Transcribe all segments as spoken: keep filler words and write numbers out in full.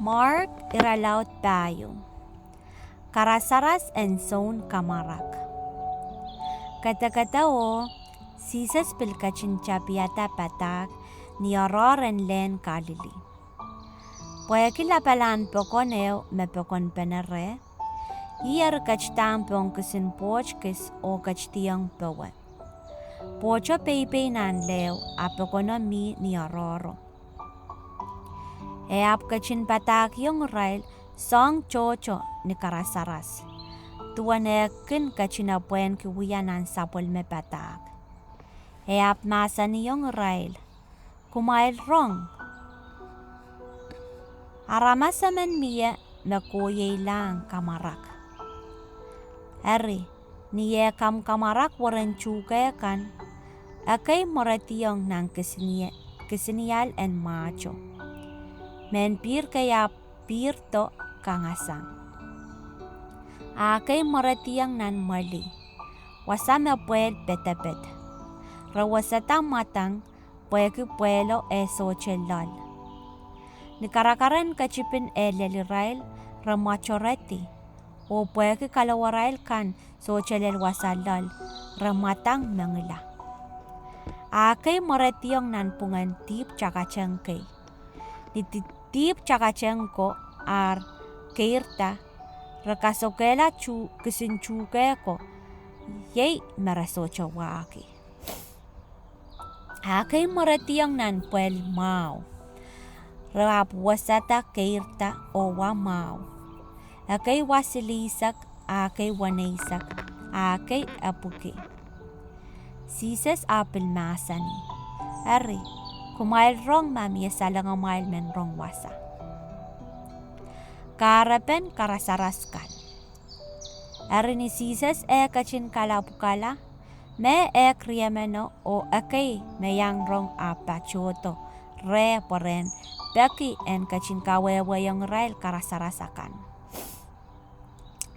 Mark irelaud pahieu. Karasaras en Soun Kamwarak. Kedekede oh, Sises pil ketin tapihada padahk ni oaroahr en lehn Kalili. Pwehki lapalahn pokon ehu me pokonpene reh, ih eri ketidahng pohn kisin pwoht kis oh ketidiong powe. Pwohto peipei nan lehu, a pokono mi ni oaroahro. E ahpw ketin padahkiong irail soahng tohto ni karasaras, duwen eh kin ketin epwehnki wia nan sapwellime padahk. E ahpw mahsanihong irail, Kumwail rong, aramas emen mie me koieilahng kamwarak. Eri, ni eh kamwakamwarak weren tuhke kan, ekei mwerediong nan kisinial en mwahto, mehn pihr kei ahpw pihrdo kangasang. A ekei mwerediong nan mweli, wasa me pwehl pedeped. Re wosada mwadang, pwehki pwehlo eh sohte loal. Ni karakar en ketipin eh lel irail, re mwatoredi, oh pwehki kalowerail kan sohte lel wasa loal, re mwadang mengila. A ekei mwerediong nanpwungen dihp takateng kei. Ni di- dihp takateng ko ar keirda, re kasokehla tu- kisin tuhke ko, iei me re sohte wahki. A ekei mwerediong nan pwehl mwahu, re ahpw wosada keirda oh wa mwahu. Ekei wa silihsek, a ekei weneisek, a ekei epwiki. Sises ahpw pil mahsanih, Eri, kumwail rong ma mie salengamwail men rong wasa. Kahrepen karasaras kan. Eri ni Sises eh ketin kalapwukala, meh ehk riemeno oh ekei me iang rong ahpw patohdo reh pwe ren peki en ketin kawehwehiong irail karasaras akan.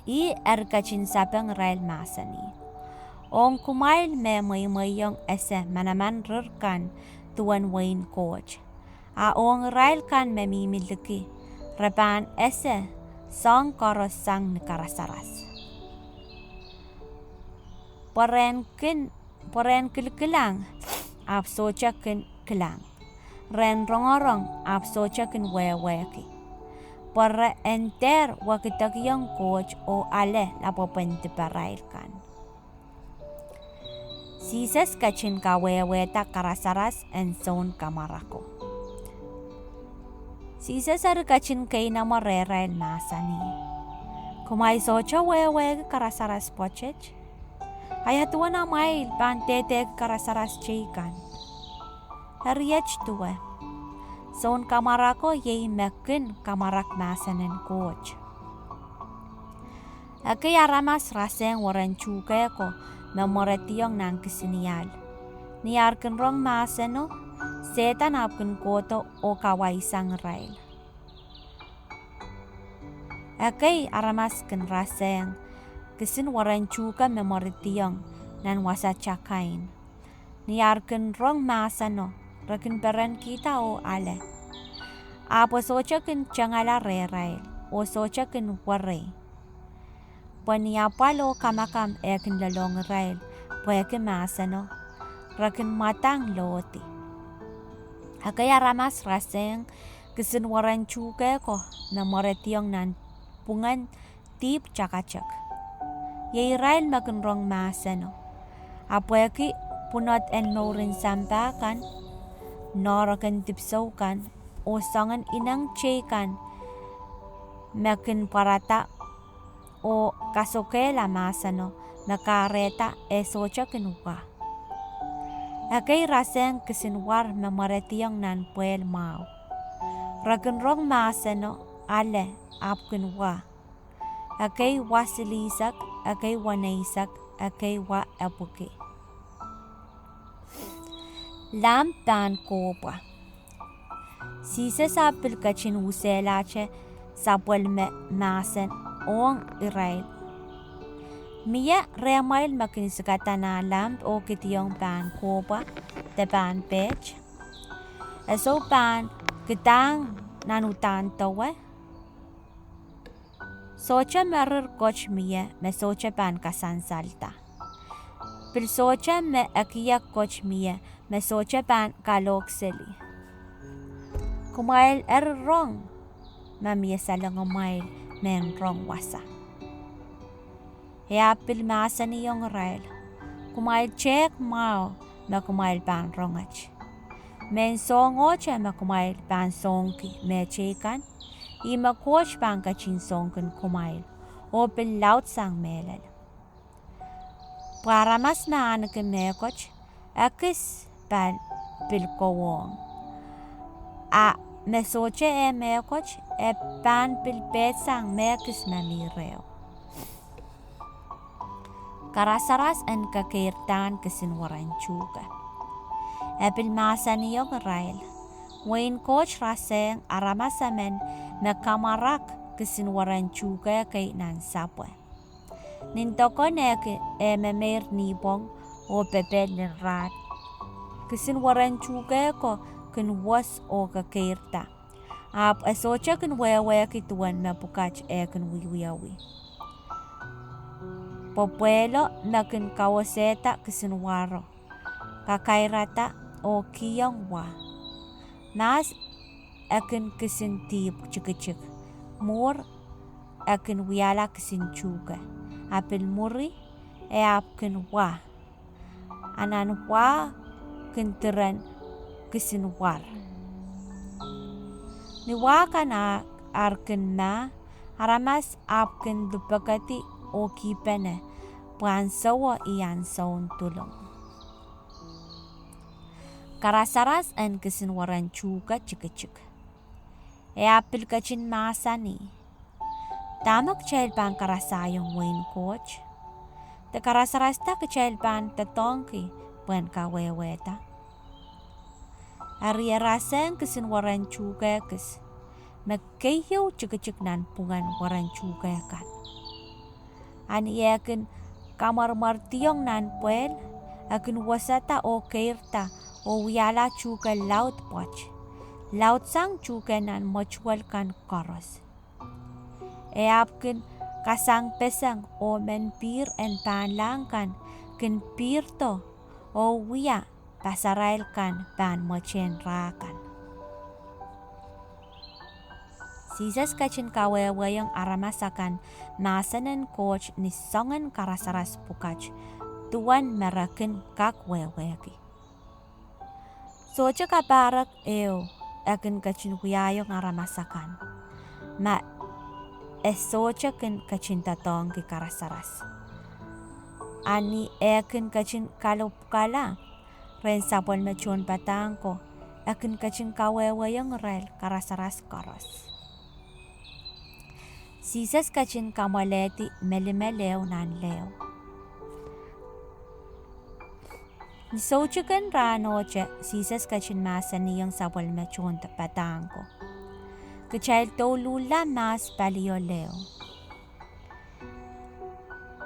Ih eri ketin sapeng irail mahsanih, Ong kumwail me mweimweiong ese manaman rir kan duwen wehin Koht. A ong irail kan me mihmi liki, re pahn ese soahng koaros sang ni karasaras. Pwe re en kilikilang, ahpw sohte kin kilang. Re en rongorong, ahpw sohte kin wehwehki. Pwe re en dehr wekidekiong Koht oh ale lapwepen diparail kan. Sises ketin kawehwehda karasaras en Soun Kamwarako. Sises eri ketin keinemwe rehrail mahsanih, Kumwail sohte wehwehki karasaras pwoatet? Ia duwen amwail pahn dehdehki karasaras teikan? Eri iet duwe. Soun Kamwarako iei me kin kamwarak mahsen en Koht. Ekei aramas rasehng weren tuhke ko me mwerediong nan kisinial. Ni ar kin rong mahseno, Sehdan ahpw kin kohdo oh kawaisang irail. Ekei aramas kin rasehng kisin weren tuhke me mwerediong nan wasa takain. Ni ar kin rong mahseno, re kin perenkihda oh ale. Ahpw e sohte kin tengala rehrail, oh sohte kin werei. Pwe ni apwal oh kamakam eh kin lelohng irail pwehki mahseno, re kin mwadang lohdi. Ekei aramas rasehng kisin weren tuhke ko me mwerediong nan pwungen dihp takatek. Iei irail me kin rong mahseno. A pwehki pwunod en mouren sampah kan, noahrok en dipwisou kan, oh soangen ineng teikan me kin pwarada oh kasokehla mahseno me kahrehda e sohte kin wa. Ekei rasehng kisin war me mwerediong nan pwehl mwahu. Re kin rong mahseno, ale, ahpw kin wa. Ekei wa silihsek, ekei weneisek, ekei wa epwiki. Lamp pahn kohpwa. Sises ahpw pil ketin usehlahte sapwellime mahsen ong irail, Mie rehmwail me kin sikada nah lamp oh kidiong pahn kohpwa de pahn peht? E sou pahn kidahng nan uhdahn dewe? Sohte merir koht mie me sohte pahn kasansalda. Pil sohte me ekiek koht mie me sohte pahn kalokseli. Kumwail eri rong ma mie salengomwail mehn rong wasa. E ahpw pil mahsanihong irail, kumwail tehk mwahu me kumwail pahn ronget. Mehn soangohte me kumwail pahn songki mehteikan, ih me Koht pahn ketin songkin kumwail, oh pil laudsang mehlel. Pwe aramas me ahneki mehkot, ekis pahn pil kowohng. A me sohte eh mehkot, e pahn pil peidsang mehkis me mi reh. Karasaras en Kekeirda en Kisin Weren Tuhke. E pil mahsanihong irail, Wehin Koht rasehng aramas emen me kamwarak kisin weren tuhke kei nan sapwe. Nin dokon eh ki, eh memeir nipwong oh pepel nin rahn, kisin weren tuhke ko kin wos oh kekeirda. Ahpw e sohte kin wehwehki duwen mepwukat eh kin wiewiawi. Pwe pwehlo me kin kawesehda kisin waro, kakairada oh kihong wa. Mahs e kin kisin dihp tikitik, mwuhr e kin wiahla kisin tuhke, a pil mwuri e ahpw kin wa. A nan wa kin diren kisin war. Ni wa kan ar kin mah, aramas ahpw kin lupekedi oh kihpene, pwe ahnsowo ih ahnsoun dulong. Karasaras en Kisin Weren Tuhke Tikitik. E ahpw pil ketin mahsanih, Dahme kitail pahn karasaiong wehin Koht? De karasarasda kitail pahn doadoahngki pwehn kawehwehda? Eri e rasehng kisin weren tuhke kis, me keieu tikitik nanpwungen weren tuhke kan. A ni eh kin kamwermwerdiong nan pwehl, e kin wosada oh keirda oh wiahla tuhke laud pwoat, laudsang tuhke nan mwetuwel kan koaros. E ahpw kin kasangpeseng oh mehn pihr en pahnlahng kan kin pihrdo oh wia pasarail kan pahn mwetehn rah kan. Sises ketin kawehwehiong aramas akan mahsen en Koht ni soangen karasaras pwukat duwen me re kin kak wehwehki. Sohte kapahrek ehu e kin ketin wiahiong aramas akan ma e sohte kin ketin doadoahngki karasaras. A ni e kin ketin kalopwukala rehn sapwellime tohnpadahk ko, e kin ketin kawehwehiong irail karasaras koaros. Sises ketin kamwalehdi melimel ehu nan leho. Ni soutik en rahnohte Sises ketin mahsanihong sapwellime tohnpadahk ko, Kitail douluhla mahs palio leho.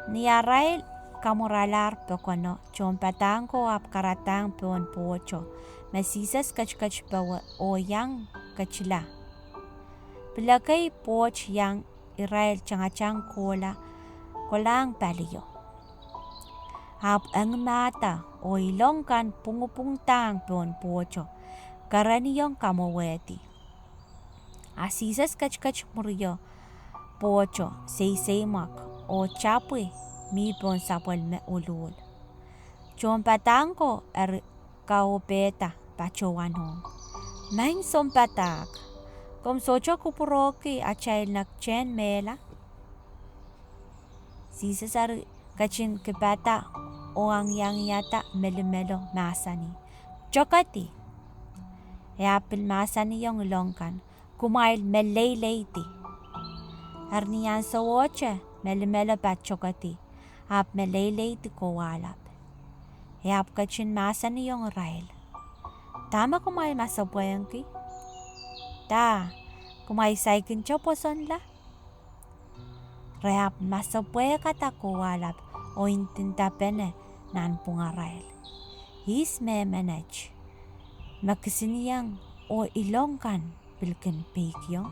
Ni arail kamwuralahr pokono, tohnpadahk ko ahpw karadahng pohn pwohto me Sises ketiket powe oh iang ketila. Pil ekei pwoht iang irail tangatang kohla kolahng palio. Ahpw engimahda oh ilong kan pwungupwungdahng pohn pwohto, kereniong kamwowehdi. A Sises ketiket mwurio pwohto seiseimwek oh tapwi mi pohn sapwellime uluhl. Tohnpadahk ko eri kaohpehda patohwanohng, Maing Sounpadahk, komw sohte kupwurohki atail nektehn mehla? Sises eri ketin kipada oh angiangihada melimelo, mahsanih, Tokedi! E ahpw pil mahsanihong ilong kan, Kumwail meleileidi! Eri ni ahnsowohte melimelo patokedi, ahpw meleileidi kowahlap. E ahpw ketin mahsanihong irail, Dahme kumwail masepwehki? Dah, kumwail saikinte pwosonla? Re ahpw masepwehkada kowahlap oh ndindapene nanpwungarail, Ihs mehmen et, me kisinieng oh ilong kan pil kin peikiong?